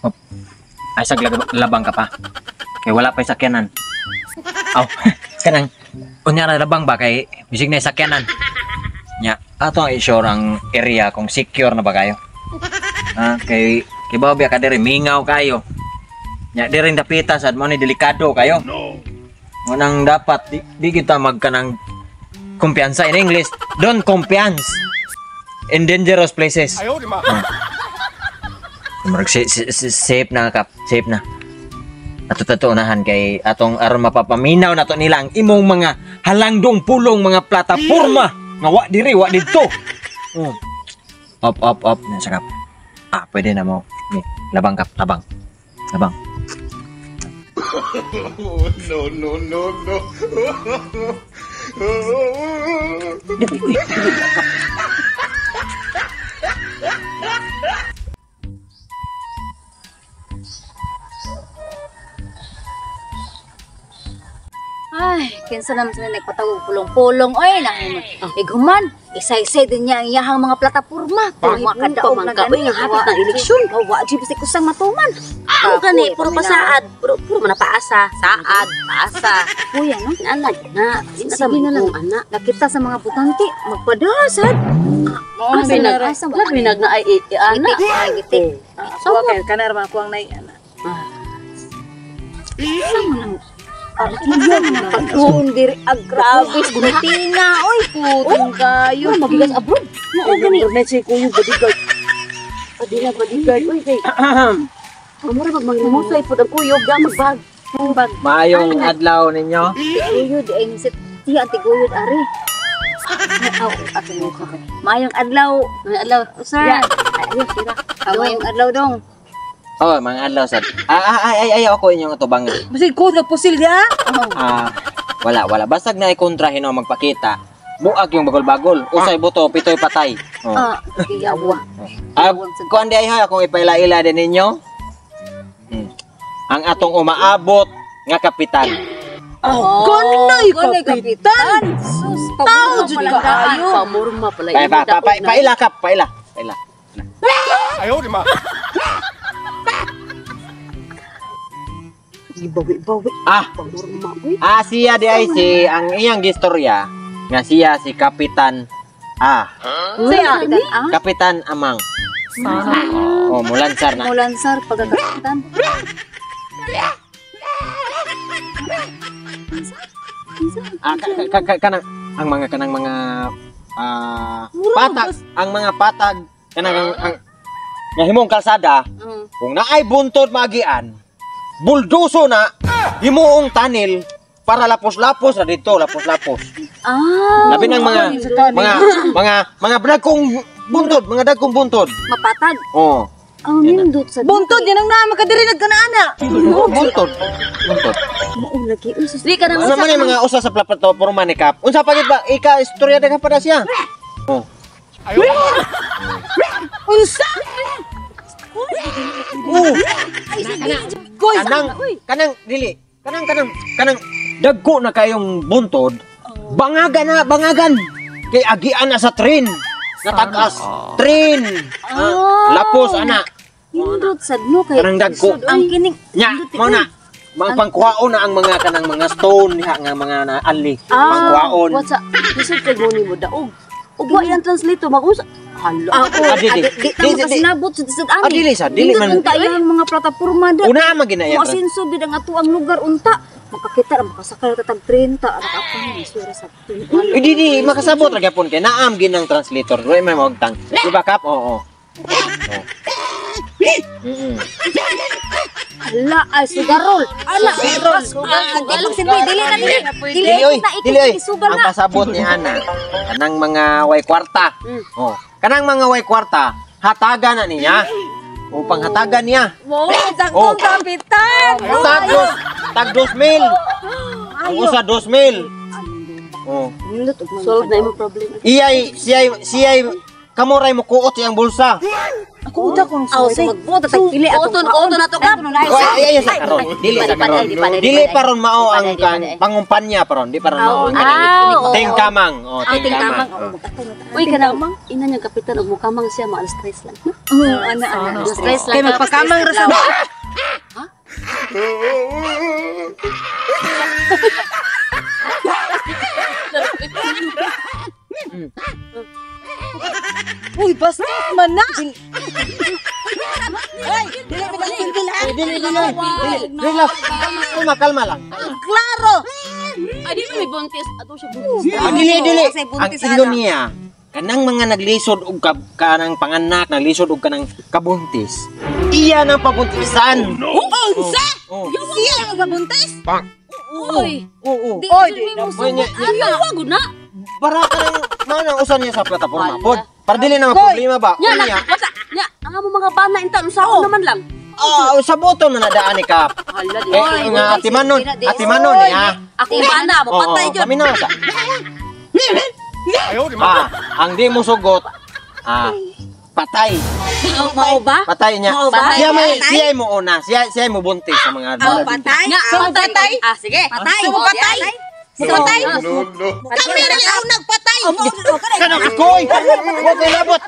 Op. Ay sag labang ka pa. Kay wala pa sakyanan. Aw, kanang unya ra labang ba kay bisig na sakyanan. Nya, ato ang i-sure ang area kung secure na ba kayo. Ha, kay kay ba ka diri mingaw kayo. Nya diri dapita sad mo ni delikado kayo. Mo nang dapat di kita magkanang kumpiyansa in English. Don't kumpiyansa in dangerous places. Ayaw, di ma. Murag safe na kap, safe na. Ato tatuunahan kay atong aron mapapaminaw nato nila ang imong mga halangdong pulong mga plataporma nga wa diri wa didto. Oh. Up up up na sa kap. Ah, pwede na mo. Ni, labang kap, labang. Labang. No, no, no, no. Dili, uy, dili, kap. Ay, kinsa naman sila nagpatawag pulong-pulong oy nahimo. Ighuman, isa-isa din niya ang iyahang mga plataporma. Puro Ay, kadaog pa man na ka, gani. uy, nga hapit ng eleksyon. Wa jud bisag kusang matuman. Ano gani, puro pasaad, puro man na paasa, saad, paasa. Kuya no? Ana na, Sige na lang. Ana. Nakita sa mga butante, magpadasad. Ang binag, binag na ay ana. Itik, ay itik. So, Okay, kanar man kuang nay ana. Sa mo nang Pagkuon diri ag grabe gunitina oy Puting kayo. Mabigas abroad. Mao gani na siya kuyog bodyguard. Adila bodyguard oy kay. Amura mag mangmusay pud ang kuyog ga magbag. Bag Maayong adlaw ninyo. Tiguyod ay si tiya ang tiguyod ari. Aw, ato mo ka. Maayong adlaw. May adlaw. Sir. Ya. Ay, sira. Maayong adlaw dong. Oh, mga adlaw sad. Ah, ay, ay, ay, ako inyong atubangan. Bisig ko ka pusil ya. Ah, wala, wala. Bastag na i-kontra hino magpakita. Buag yung bagol-bagol. Usay buto, pitoy patay. Oh. Ah, yawa. Ah, kuan di ay ha, akong ipaila-ila din ninyo. Ang atong umaabot nga kapitan. Oh, ganay kapitan. Sus, Tao jud kaayo. Pamurma pala. Pa, pa, pa, pa, paila kap, paila. Paila. Ayaw, di ma. Gibawi-bawi. Ah, Pamurma oy. ah siya di ay si ang iyang gistorya nga siya si Kapitan A. Siya, ah. Kapitan Amang. Oh, mulansar na. Mulansar pagkakapitan. Ah, kanang ang mga kanang mga patag, ang mga patag kanang ang nga himong kalsada, kung naay buntod maagian, buldoso na himuong tunnel para lapos-lapos na dito, lapos-lapos. Ah, Labi ng mga mga mga mga dagkong buntod, mga dagkong buntod. mapatag. Oh, Ang nindot sa Buntod yan ang nama ka diri nagkanaana. oh, buntod. Buntod. Mao lagi uy sus. Di ka nang Ano man yung mga usa sa plataporma ni Kap? Unsa pa gid ba ika istorya ka pa na siya? Oh. Ayaw, di ma. Unsa? Oh, Koy, kanang kanang dili kanang kanang kanang dagko na kayong buntod. Bangagan na, bangagan. Kay agian na sa train. Natagas train. Ah, lapos ana. Nindot sad no kay Kanang dagko. Ang kining Nya, mao na. Mga pangkuhaon na ang mga kanang mga stone diha nga mga na ali. Pangkuhaon. What's up? Lisod kay guni mo daog. Ug wa yang translator mag-usa. Hala. Ah, Ah, oh, dili. di ta Di, di, di. makasinabot sa sad ani. Ah, dili sad, dili Nindot man. unta iyang mga plataporma da. Una man gina Kung yan. asinso gid ang ato ang lugar unta. Makakita ra makasakay ra tag 30 anak apa ni sura sa Eh, di di makasabot ra gyapon kay naam ginang translator. Dili may maugtang. Di ba Kap? Oo. Oh. Ala ay sugarol. Ala sugarol. Dili na dili. Dili Dili oy, na dili oy. isugal Ang na. pasabot ni Ana, kanang mga way kwarta. Oh, kanang mga way kwarta, hatagan na niya. Upang hatagan niya. Wow, Oh. dagkong kapitan. Tag dos, tag 2,000. Ang usa 2,000. Oh. Nindot og Solve na imong problema. Iyay, siyay, siyay kamuray mo kuot siyang bulsa. Ako uta kong Aw, so magbuot tag pili atong Oton, oton na to, Kap. Oy, ay, ay, sa karon. Dili sa karon. Dili pa ron mao ang kan pangumpanya pa ron, di pa ron mao ang kanang Ah, oo. tingkamang. Oh, Ang tingkamang. tingkamang. Oo. Uy, kanang ina niya kapitan og mukamang siya ma stress lang. Oo, ana ana. Stress lang. Kay magpakamang ra sa Uy, bastos man na. Ay, dili pa dili ha. Ay, dili, dili. Dili, relax. Kalma, kalma lang. Klaro. Ay, di ba may buntis? Ato siya buntis. Ah, dili, dili. Kasi Ang buntis, ingon niya, kanang mga naglisod og kanang panganak, naglisod og kanang kabuntis. Iya nang pabuntisan. Unsa? Oh. Siya ang mabuntis? Uy, Oo. di Oy, di mo Oy, nya- Ayaw, wag na. Para kanang mao nang usan niya sa plataporma pod. Para dili na problema ba? Nya, Unya, wala. Nya, ang amo mga bana inta unsaon naman lang. ah, sa boto man na daan ni Kap. Hala di. Eh, nga atimanon, atimanon niya. Ako bana, mo Oo, patay jud. paminaw sa. 哎呦我的妈！ Ah, ang di mo sugot, ah, patay. Mao ba? Patay niya. Mao ba? Siya may siya mo una, siya siya mo buntis sa mga Aw, patay. Nya, So, patay. Ah, sige. Patay. So, patay. Patay. No, no. Kami rin ang nagpatay. Kanang akoy. Wa kay labot.